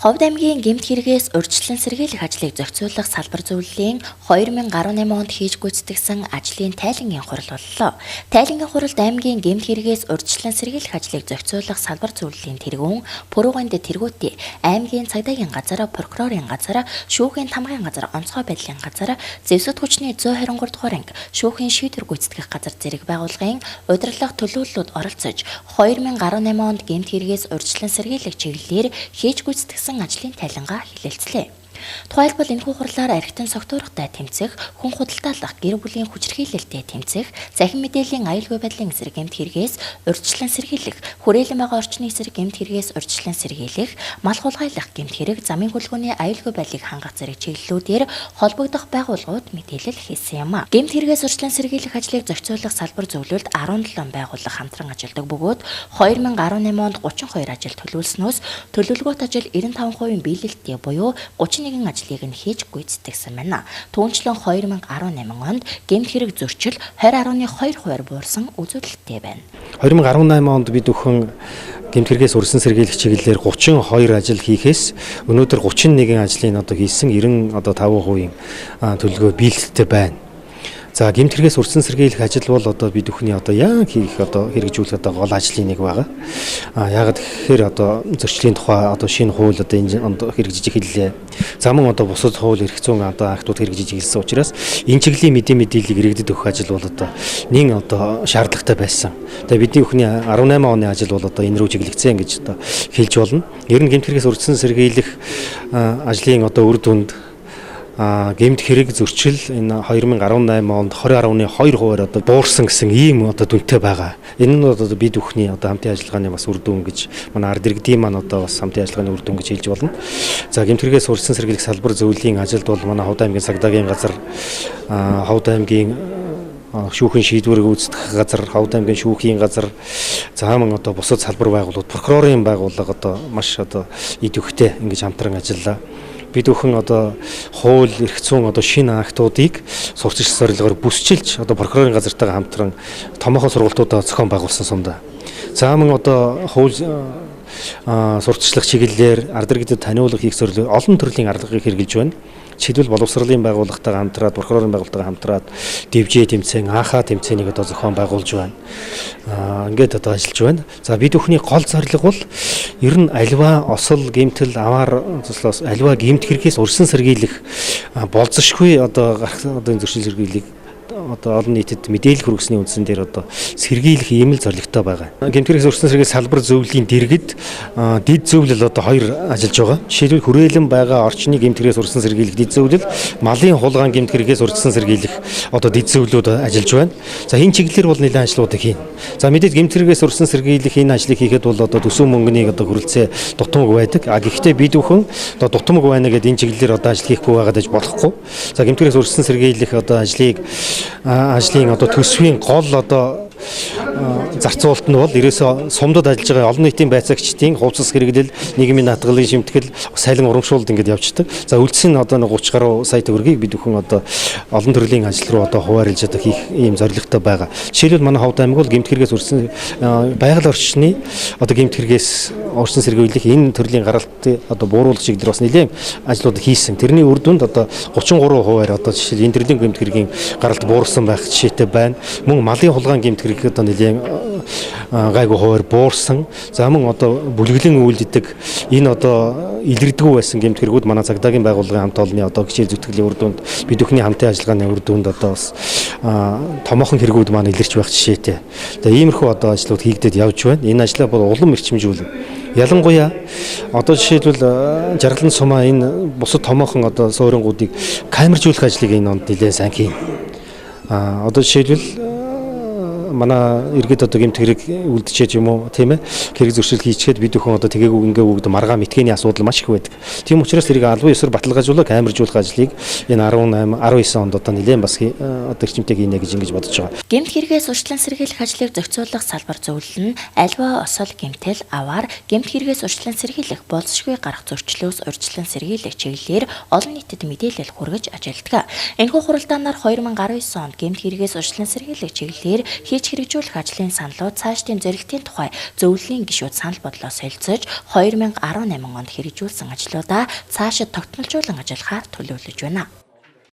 Ховд аймгийн гэмт хэрэгээс урьдчилан сэргийлэх ажлыг зохицуулах салбар зөвлөлийн 2018 онд хийж гүйцэтгэсэн ажлын тайлангийн хурал боллоо. Тайлангийн хуралд аймгийн гэмт хэрэгээс урьдчилан сэргийлэх ажлыг зохицуулах салбар зөвлөлийн тэргүүн, Пүрүүгэнд тэргүүтээ, аймгийн цагдаагийн газар, прокурорын газар, шүүхийн тамгын газар, онцгой байдлын газар, зэвсэгт хүчний 123 дугаар анги, шүүхийн шийдвэр гүйцэтгэх газар зэрэг байгууллагын удирдлага төлөөллүүд оролцож 2018 онд гэмт хэрэгээс урьдчилан сэргийлэх чиглэлээр хийж гүйцэтгэсэн ажлын тайлангаа хэлэлцлээ. Тухайлбал, энэхүү хурлаар архитан согтуургатай тэмцэх, хүн худалдаалах, гэр бүлийн хүчирхийлэлтэй тэмцэх, цахим мэдээллийн аюулгүй байдлын эсрэг гэмт хэрэгээс урьдчилан сэргийлэх, хүрээлэн байгаа орчны эсрэг гэмт хэрэгээс урьдчилан сэргийлэх, мал хулгайлах гэмт хэрэг, замын хөлгөөний аюулгүй байдлыг хангах зэрэг чиглэлүүдээр холбогдох байгууллагууд мэдээлэл хийсэн юм. Гэмт хэрэгээс урьдчилан сэргийлэх ажлыг зохицуулах салбар зөвлөлд 17 байгууллага хамтран ажилладаг бөгөөд 2018 онд 32 ажил төлөвлөснөөс төлөвлөгөөт ажил 95% биелэлттэй буюу 31 ажлыг нь хийж гүйцэтгэсэн байна. Түүнчлэн 2018 онд гэмт хэрэг зөрчил 20.2% буурсан үзүүлэлттэй байна. 2018 онд бид бүхэн гэмт хэрэгээс урьдчилан сэргийлэх чиглэлээр 32 ажил хийхээс өнөөдөр 31 ажлыг одоо хийсэн, 90 одоо 5% төлөвлөгөө биелэлтэй байна. За, гэмт хэрэгээс урьдчилан сэргийлэх ажил бол одоо бид бүхний одоо яг хийх, одоо хэрэгжүүлэх одоо гол ажлын нэг байгаа. Яагаад гэхээр одоо зөрчлийн тухай одоо шинэ хууль одоо энэ онд хэрэгжиж эхэллээ. За, мөн одоо бусад хууль эрх зүйн одоо актууд хэрэгжиж эхэлсэн учраас энэ чиглэлийн мэдээллийг иргэдэд өгөх ажил бол одоо нэн одоо шаардлагатай байсан. Тэгээ бидний бүхний 18 оны ажил бол одоо энэ рүү чиглэгдсэн гэж одоо хэлж болно. Ер нь гэмт хэрэгээс урьдчилан сэргийлэх ажлын одоо үр дүнд гэмт хэрэг зөрчил энэ 2018 онд 20.2% одоо буурсан гэсэн ийм одоо дүнтэй байгаа. Энэ нь одоо бид бүхний одоо хамтын ажиллагааны бас үр дүн гэж, манай ард иргэдийн маань одоо бас хамтын ажиллагааны үр дүн гэж хэлж болно. За, гэмт хэрэгээс урьдчилан сэргийлэх салбар зөвлөлийн ажилд бол манай Ховд аймгийн цагдаагийн газар, Ховд аймгийн шүүхийн шийдвэрийг гүйцэтгэх газар, Ховд аймгийн шүүхийн газар, за мөн одоо бусад салбар байгууллагууд, прокурорын байгууллага одоо маш одоо идэвхтэй ингэж хамтран ажиллаа. Бид бүхэн одоо хууль эрх зүйн одоо шинэ актуудыг сурталчлах зорилгоор бүсчилж одоо прокурорын газартайгаа хамтран томоохон сургалтуудаа зохион байгуулсан сумдаа. За, мөн одоо хууль сурталчлах чиглэлээр ард иргэдэд таниулах хийх зорилгоор олон төрлийн аргаыг хэрэглэж байна. Жишээлбэл, боловсролын байгууллагатайгаа хамтраад, прокурорын байгууллагатайгаа хамтраад ДВЖ тэмцээн, АХ тэмцээнийг одоо зохион байгуулж байна. Ингээд одоо ажиллаж байна. За, бид бүхний гол зорилго бол ер нь аливаа осол, гэмтэл, аваар туслаас аливаа гэмт хэрэгээс урьдчилан сэргийлэх, болзошгүй одоо гарах одоо энэ зөрчил сэргийлийг одоо олон нийтэд мэдээлэл хүргэсний үндсэн дээр одоо сэргийлэх ийм л зорилготой байгаа. Гэмт хэрэгээс урьдчилан сэргийлэх салбар зөвлөлийн дэргэд дэд зөвлөл одоо хоёр ажиллаж байгаа. Жишээлбэл, хүрээлэн байгаа орчны гэмт хэрэгээс урьдчилан сэргийлэх дэд зөвлөл, малын хулгайн гэмт хэрэгээс урьдчилан сэргийлэх одоо дэд зөвлүүд ажиллаж байна. За, энэ чиглэлээр бол нэлээд ажлуудыг хийнэ. За, мэдээж гэмт хэрэгээс урьдчилан сэргийлэх энэ ажлыг хийхэд бол одоо төсөв мөнгөний одоо хүрэлцээ дутмаг байдаг. А гэхдээ бид бүхэн одоо дутмаг байна гэдээ энэ чиглэлээр одоо ажил хийхгүй байгаад байж болохгүй. За, гэмт хэрэгээс урьдчилан сэргийлэх одоо ажлын одоо төсвийн гол одоо зарцуулалт нь бол ерөөсөө сумдад ажиллаж байгаа олон нийтийн байцаагчдын хувцас хэрэглэл, нийгмийн даатгалын шимтгэл, сайлан урамшуулалт ингээд явждаг. За, үлдсэн нь одоо 30 гаруй сая төгрөгийг бид бүхэн одоо олон төрлийн ажил руу одоо хуваарлж одоо хийх ийм зорилготой байгаа. Жишээлбэл, манай Ховд аймаг бол гэмт хэрэгээс урьдчилан байгаль орчны одоо гэмт хэрэгээс урьдчилан сэргийлэх энэ төрлийн гаралтыг одоо бууруулах чиглэлээр бас нэлээд ажлууд хийсэн. Тэрний үр дүнд одоо 33%-аар одоо жишээл энэ төрлийн гэмт хэргийн гаралт буурсан байх жишээтэй байна. Мөн малын хулгайн гэмт хэрэг одоо нэлээд гайгүй хувиар буурсан. За, мөн одоо бүлэглэн үйлддэг энэ одоо илэрдэггүй байсан гэмт хэрэгүүд манай цагдаагийн байгууллагын хамт олонны одоо хичээл зүтгэлийн үр дүнд, бид бүхний хамтын ажиллагааны үр дүнд одоо бас томоохон хэрэгүүд маань илэрч байх жишээтэй. Тэгээ иймэрхүү одоо ажлууд хийгдээд явж байна. Энэ ажлаа бол улам эрчимжүүлнэ. Ялангуяа одоо жишээлбэл Жаргалан сумаа энэ бусад томоохон одоо суурингуудыг камержуулах ажлыг энэ онд нэлээд сайн хийнэ. Одоо жишээлбэл, манай иргэд одоо гэмт хэрэг үлдчихэд юм уу, тийм ээ, хэрэг зөрчил хийчихэд бид бүхэн одоо тэгээгүй, ингээд өгд маргаа мэдгээний асуудал маш их байдаг. Тийм учраас тэрийг албан ёсоор баталгаажуулах, камержуулах ажлыг энэ 18 19 онд одоо нэлээд бас одоо эрчимтэй хийнэ гэж ингэж бодож байгаа. Гэмт хэрэгээс урьдчилан сэргийлэх ажлыг зохицуулах салбар зөвлөл нь аливаа осол, гэмтэл, аваар, гэмт хэрэгээс урьдчилан сэргийлэх, болзошгүй гарах зөрчлөөс урьдчилан сэргийлэх чиглэлээр олон нийтэд мэдээлэл хүргэж ажилладаг. Энэхүү хуралдаанаар 2019 онд гэмт хэрэгээс урьдчилан сэргийлэх чиглэлээр хийж Хийж хэрэгжүүлэх ажлын саналууд, цаашдын зорилтын тухай зөвлөлийн гишүүд санал бодлоо солилцож, 2018 онд хэрэгжүүлсэн ажлуудаа цаашид тогтмолжуулан ажиллахаар төлөвлөж байна.